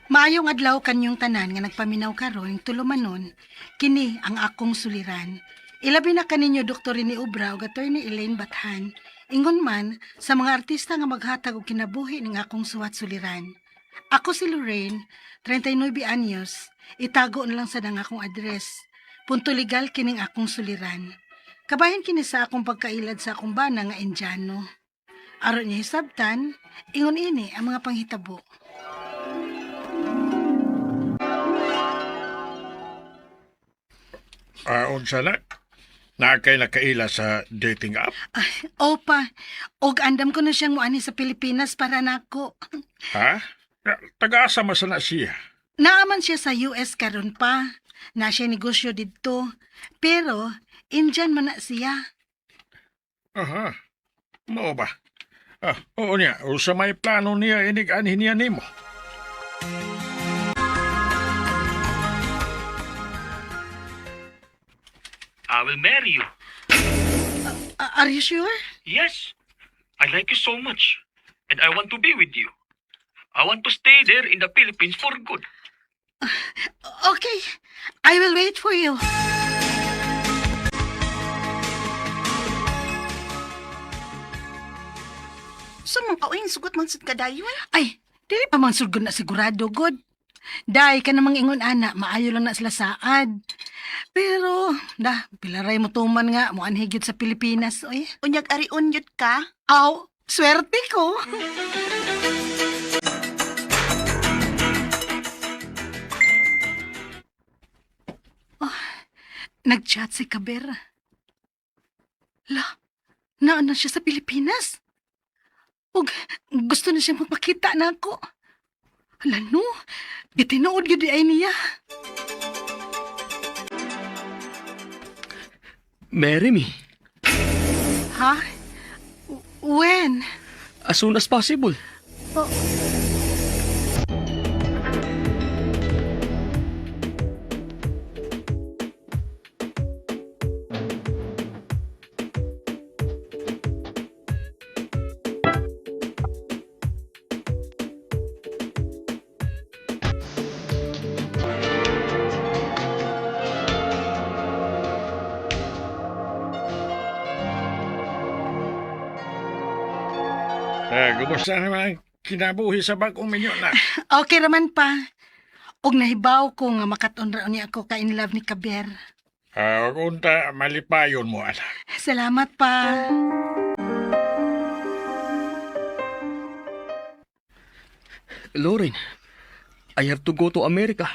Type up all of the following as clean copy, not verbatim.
Maayong adlaw kanyong tanan nga nagpaminaw karon tulumanon, kini ang akong suliran. Ilabi na kaninyo Dr. Rene Obra ug Attorney Elaine Bathan. Ingon man sa mga artista nga maghatag og kinabuhi ning akong suwat suliran. Ako si Lorraine, 39 anyos. Itago na lang sa dang akong address. Punto legal kining akong suliran. Kabahin kini sa akong pagkailad sa akong bana nga Indiano. Aron niya hisabtan, ingon ini ang mga panghitabo. Ah, unsa na? Naa kay nakaila sa dating app? Ay, opa, og andam ko na siyang muani sa Pilipinas para nako. Ha? Taga-asa man sa na siya. Naaman siya sa US karon pa. Na siya negosyo didto. Pero, Indian man na siya. Aha. Mao ba? Ah, oo niya. Unsa may plano niya inig anhin niya nimo? I will marry you. Are you sure? Yes, I like you so much, and I want to be with you. I want to stay there in the Philippines for good. Okay, I will wait for you. So man ka sugot man sad kadayon. Ay, dili pa man sulgod na sigurado, god. Dai ka namang ingon ana, maayo lang na sila saad. Pero, da, pilaray mo tuman nga, mo anhigit sa Pilipinas, oy. Unyag ari unyot ka. Aw, swerte ko. Oh, nag-chat si Caber. La, naana siya sa Pilipinas. Ug gusto na siya magpakita na ako. Hala no, gitinuod gyud ay niya. Marry me. Ha? When? As soon as possible. Oh. Eh, kumusta naman ang kinabuhi sa bagong minyo na? Okay raman pa. Og nahibaw ko nga makaton ra niya ako ka in love ni Kaber. Ah, ug unta malipayon mo anak. Salamat pa. Lauren, I have to go to America.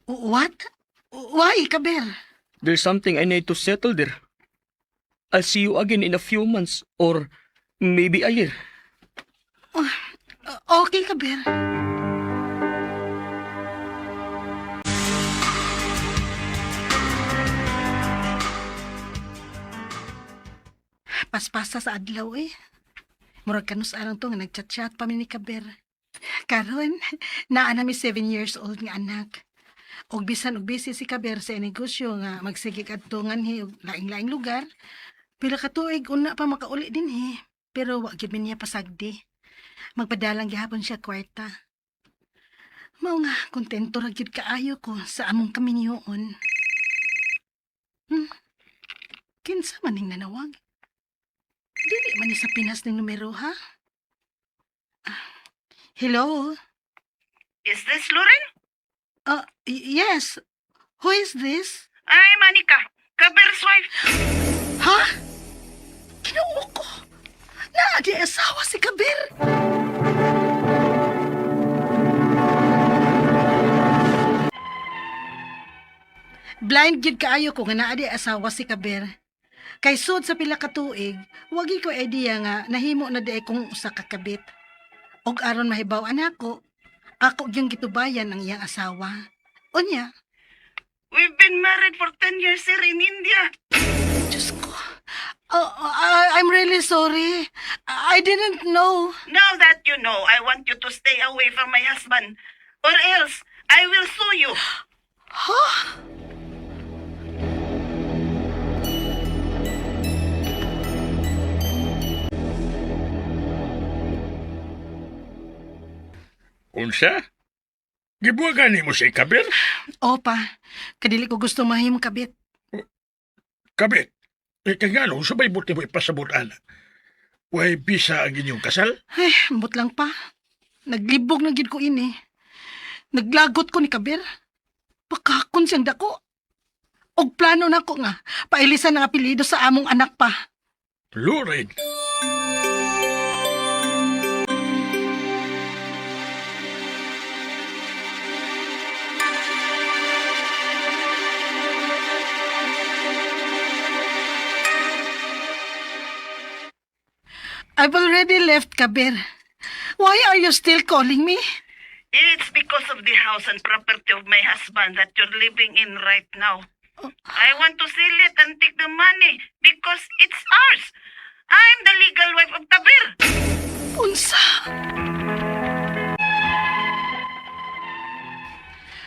What? Why, Kaber? There's something I need to settle there. I'll see you again in a few months or maybe a year. Okay, Kaber. Paspasa sa adlaw eh. Murag kanus arang to nga nagchat-chat pa mi ni Kaber. Karon, naa na mi 7 years old nga anak. Og bisan og busy si Kaber sa negosyo nga magsige kadto nganhi og laing-laing lugar, pila ka tuig una pa makauli dinhi. Pero wa gyud mi niya pasagdi. Magpadalang gihapon siya kwarta. Mao nga, kontento ra gyud kaayo ko sa among kaminyoon. Kinsa man ning nanawag? Dili man ni sa Pinas ning numero, ha? Ah, hello? Is this Lauren? Yes. Who is this? Ay, Manika. Kaber's wife. Ha? Kinuo ko. Naa di asawa si Kabir. Blind gyud kaayo ko nga naa di asawa si Kabir. Kay sud sa pila ka tuig, wagi ko idea nga nahimo na di ay kong usa ka kabit. Og aron mahibaw-an ako, ako gyung gitubayan ang iyang asawa. Unya, We've been married for 10 years here in India. Diyos ko. Oh, I'm really sorry. I didn't know. Now that you know, I want you to stay away from my husband. Or else, I will sue you. Huh? Unsa? Gibuwagan nimo si Kabir? Opa, kadili ko gusto mahimong kabit. Kabit. Eh, kay ngano, sabay buti mo ipasabot ana. Way bisa ang inyong kasal? Ay, ambot lang pa. Naglibog na gid ko ini. Naglagot ko ni Kabir. Pakakon siyang dako. Og plano na ko nga, pailisan ang apelyido sa among anak pa. Lorraine. I've already left, Kabir. Why are you still calling me? It's because of the house and property of my husband that you're living in right now. I want to sell it and take the money because it's ours. I'm the legal wife of Kabir. Unsa?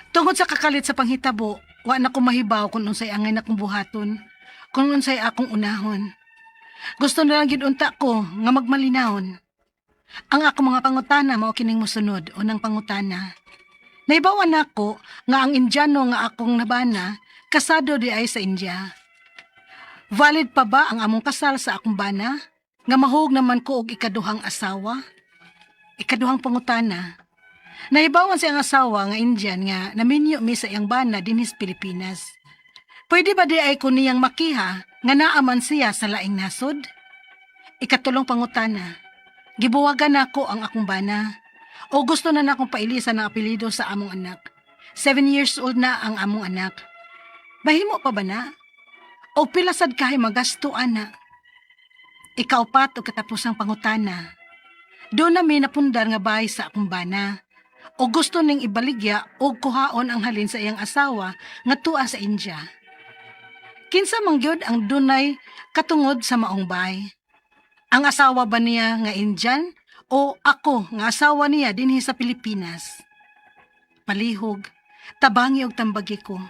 Tungod sa kakalit sa panghitabo, wa na ko mahibaw kung unsay angay na kong buhaton, kung unsay akong unahon. Gusto na lang gid unta ko nga magmalinawon. Ang akong mga pangutana mao kining mosunod, unang pangutana. Naibawan nako nga ang Indiano nga akong nabana, kasado di ay sa India. Valid pa ba ang among kasal sa akong bana? Nga mahug naman ko og ikaduhang asawa? Ikaduhang pangutana. Naibawan sa iyang asawa nga Indian nga naminyo mi sa iyang bana dinhi sa Pilipinas. Pwede ba di ay ko niyang makiha nga naaman siya sa laing nasod? Ikatulong pangutana. Gibuwagan nako ang akong bana. O gusto na nakong pailisan ang apelyido sa among anak. 7 years old na ang among anak. Bahimo pa ba na? O pila sad kahay magasto ana? Ikaupat o katapusang pangutana. Doon na may napundar nga bahay sa akong bana. O gusto ning ibaligya o kuhaon ang halin sa iyang asawa nga tuwa sa India. Kinsa man gyud ang dunay katungod sa maong bahay? Ang asawa ba niya nga Indian o ako nga asawa niya dinhi sa Pilipinas? Palihog, tabangi og tambagi ko.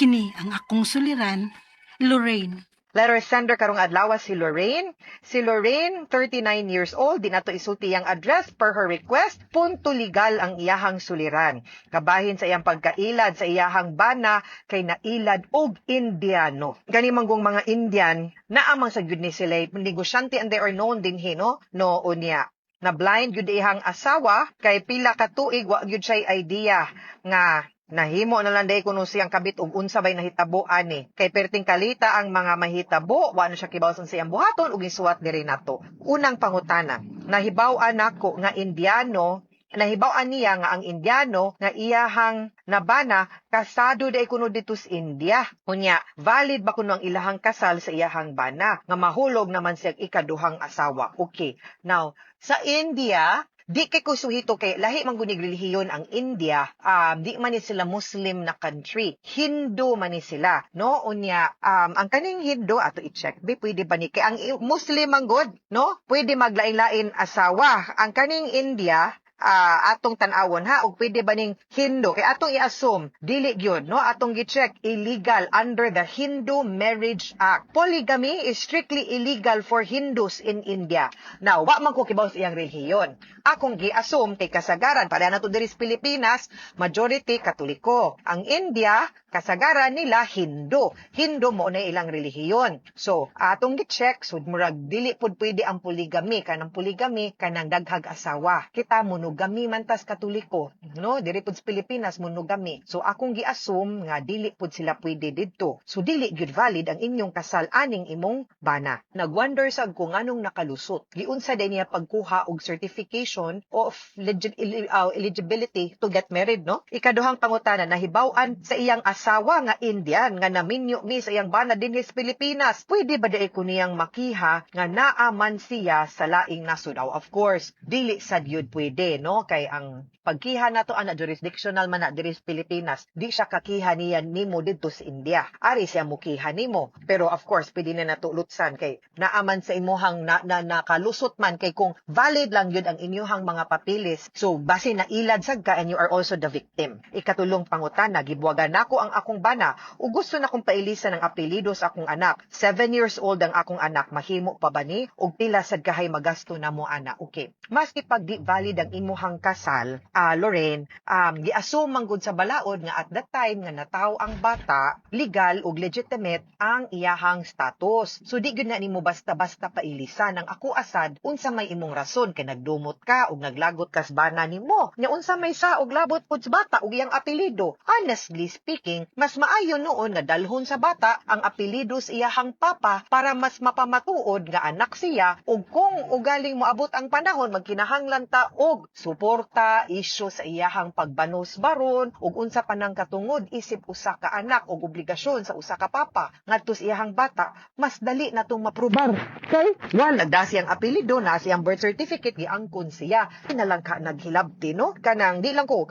Kini ang akong suliran, Lorraine. Letter sender karong adlaw si Lorraine. Si Lorraine, 39 years old, di nato isulti ang address per her request, punto legal ang iyahang suliran. Kabahin sa iyang pagkailad sa iyahang bana kay nailad og Indiano. Gani manggong mga Indian, naamang sa gyud ni sila, negosyante and they are known dinhi, no? No unya. Na blind gyud iyang asawa kay pila ka tuig wa gyud siya idea nga nahimo na lang day kuno siyang kabit og unsa bay nahitabo ani. Kay perting kalita ang mga mahitabo, wa na siya kibaw sa siyang buhaton ug gisuwat diri nato. Unang pangutana, nahibaw-an nako nga Indiano, nahibaw-an niya nga ang Indiano nga iyahang nabana kasado day kuno dito sa India. Unya, valid ba kuno ang ilahang kasal sa iyahang bana nga mahulog naman siya ikaduhang asawa? Okay. Now, sa India, di kay kusuhito kay lahi man gunig relihiyon ang India, di man ni sila Muslim na country, Hindu man ni sila, no? Unya, ang kaning Hindu ato i-check bi pwede ba ni kay ang Muslim man gud, no, pwede maglain-lain asawa. Ang kaning India, atong tan-awon ha og pwede ba ning Hindu kay atong i-assume dili gyud, no? Atong gi-check, illegal under the Hindu Marriage Act. Polygamy is strictly illegal for Hindus in India. Now, wa man ko kibaw sa iyang relihiyon. Akong gi-assume kay kasagaran para nato diri sa Pilipinas, majority Katoliko. Ang India, kasagaran nila Hindu. Hindu mo na ilang relihiyon. So, atong gi-check, so murag dili pud pwede ang polygamy, kanang polygamy kanang daghag asawa. Kita monogamy man tas Katoliko, no? Diri pud sa Pilipinas monogamy. So akong gi-assume nga dili pud sila pwede didto. So dili gyud valid ang inyong kasal aning imong bana. Nagwonder sad ko nganong nakalusot. Giunsa day niya pagkuha og certification of eligibility to get married, no? Ikaduhang pangutana, nahibaw-an sa iyang asawa nga Indian nga naminyo mi sa iyang bana dinhi sa Pilipinas. Pwede ba day ko niyang makiha nga naaman siya sa laing nasod? Aw, of course, dili sad yun pwede, no? Kay ang pagkiha nato ana jurisdictional man na diri sa Pilipinas, di siya kakiha niya nimo didto sa India. Ari siya mukiha nimo. Pero of course, pwede na nato lutsan kay naaman sa imuhang na nakalusot man kay kung valid lang yun ang inyuhang mga papilis. So base na ilad sad ka and you are also the victim. Ikatulong pangutana, gibuwagan nako ang akong bana ug gusto na kong pailisan ang apelyido sa akong anak. 7 years old ang akong anak, mahimo pa ba ni? Ug pila sad kahay magasto na mo ana? Okay. Maski pag di valid ang inyong imuhang kasal, Lorraine, gi-assume man gud sa balaod nga at that time nga nataw ang bata, legal ug legitimate ang iyahang status. So di gyud na nimo basta-basta pailisan. Ang ako asad, unsa may imong rason kay nagdumot ka ug naglagot kas bana nimo? Nya unsa may sa og labot pud sa bata ug iyang apelyido? Honestly speaking, mas maayo noon nga dalhon sa bata ang apelyido sa iyahang papa para mas mapamatuod nga anak siya, ug kung ugaling moabot ang panahon magkinahanglan ta og suporta, isyu sa iyahang pagbanos baron ug unsa pa nang katungod isip usa ka anak og obligasyon sa usa ka papa ngadto sa iyahang bata, mas dali na tong maprobar kay wala da siyang apelyido na siyang birth certificate, giangkon siya. Pinalang ka naghilabti, no? Kanang di lang ko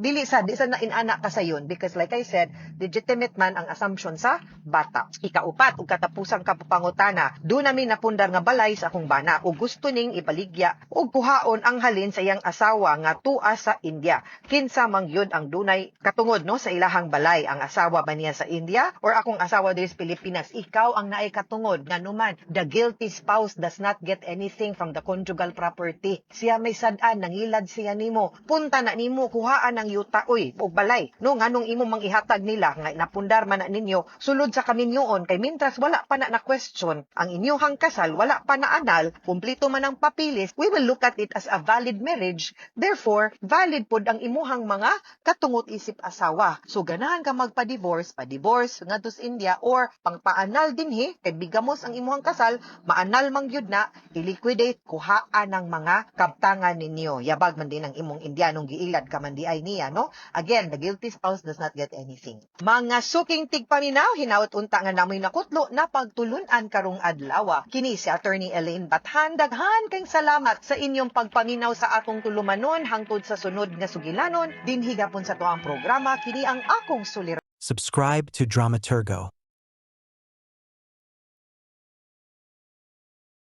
dili sa di sa na inana ka sayon because, like I said, legitimate man ang assumption sa bata. Ikaupat ug katapusang kapangutana: Duna mi napundar nga balay sa akong bana ug gusto ning ibaligya ug kuhaon ang halin sa iyang asawa nga tua sa India. Kinsa man gyud ang dunay katungod, no, sa ilahang balay? Ang asawa ba niya sa India or akong asawa diri sa Pilipinas? Ikaw ang naay katungod, nganuman the guilty spouse does not get anything from the conjugal property. Siya may sad-an, nangilad siya nimo. Punta na nimo kuhaan ang yuta, uy, og balay, no? Nganong imo mang ihatag nila nga napundar man na ninyo sulod sa kaminyoon? Kay mintras wala pa na na question ang inyuhang kasal, wala pa na annul, kumpleto man ang papilis, we will look at it as a valid marriage. Therefore, valid pod ang imuhang mga katungot isip asawa. So ganahan ka magpa-divorce, pa-divorce ngadto sa India or pangpa-annul dinhi kay bigamos ang imuhang kasal, ma-annul man gyud na, i-liquidate, kuhaan ang mga kabtangan ninyo. Yabag man din ang imong Indianong giilad ka man di ay niya, no? Again, the guilty spouse does not get anything. Mga suking tigpaminaw, hinaot unta nga namoy nakutlo na pagtulunan karong adlaw. Kini si Attorney Elaine Bathan. Daghan kayong salamat sa inyong pagpaminaw sa atong tulumanon hangtod sa sunod nga sugilanon dinhi gapon sa tuang programa. Kini ang Akong Suliran. Subscribe to Dramaturgo.